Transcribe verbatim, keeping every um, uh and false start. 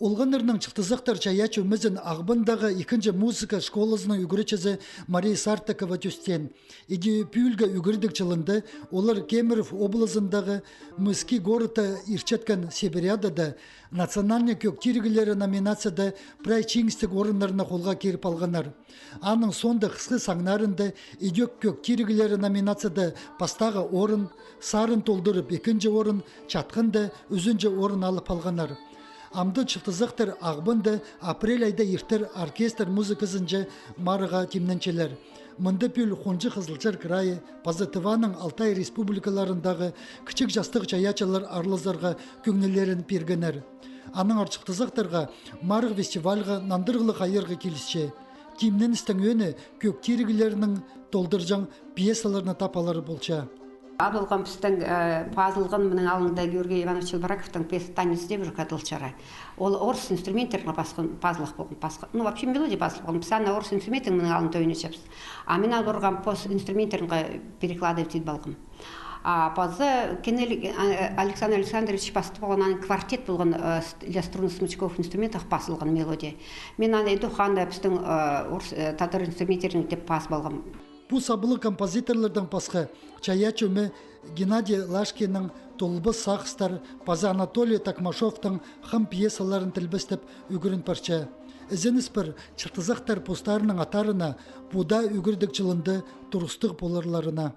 Олғаннарның чылтызахтар чайаачы ӧмезін Ағбандағы ікінҷі музыка школазының ӱгретчізі Мария Сартыкова тӧстеен. Іди пӱӱлгі ӱгредіг чылында олар Кемерово облазындағы Мыски городта иртчеткен Сибириадада национальный кӧг тиріглері номинацияда прай чиңістіг орыннарны холға киріп алғаннар. Аның соонда хысхы саңнарында идӧк кӧг тиріглері номинацияда пастағы орын, сарын толдырып ікінҷі орын, чатханда ӱзінҷі орын алып алғаннар. Амды чылтызахтар Ағбанда апрель айда иртер оркестр музыказынҷа марығға тимненчелер. Мында пӱӱл Хонҷы Хызылчар крайы паза Тываның Алтай республикаларындағы кічіг частығ чайаачылар аралазарға кӧңнілерін пиргеннер. Аннаңар чылтызахтарға марығ фестивальға нандырығлығ айырға килісче. Тимненістің ӧӧні кӧг тиріглернің толдырҷаң пьесаларны тап алар полча. Адалған пістің, э, пазылған мының алнында Георгий Иванович Челбораковтың пьеса «Танец девушек» адалча. Ол орыс инструменттерге пазылған, пазылых полған, пасха. Ну, вообще мелодия пазылған. Піс аны орыс инструменттерге мының алнында ойначабыс. А мин аны орғам пос инструменттерге перекладывать идіп алғам. А паза кенелі, а, Александр Александрович пастап алған, аның квартет полған, э, с-, для струнных смычковых инструментов пазылған мелодия. Мин аны идӧк анда пістің, э, орыс, э, тадар инструменттерге теп пазып алғам. Пу саблығ композиторлардаң пасха чайаачы ӧме Геннадий Лашкиннің «Толбас сағыстар» паза Анатолий Токмашовтың «Хым» пьесаларын тілбестеп ӱгрен парча. Ізеніс пар чылтызахтар постарының аттарына пу даа ӱгредіг чылында турыстығ поларларына.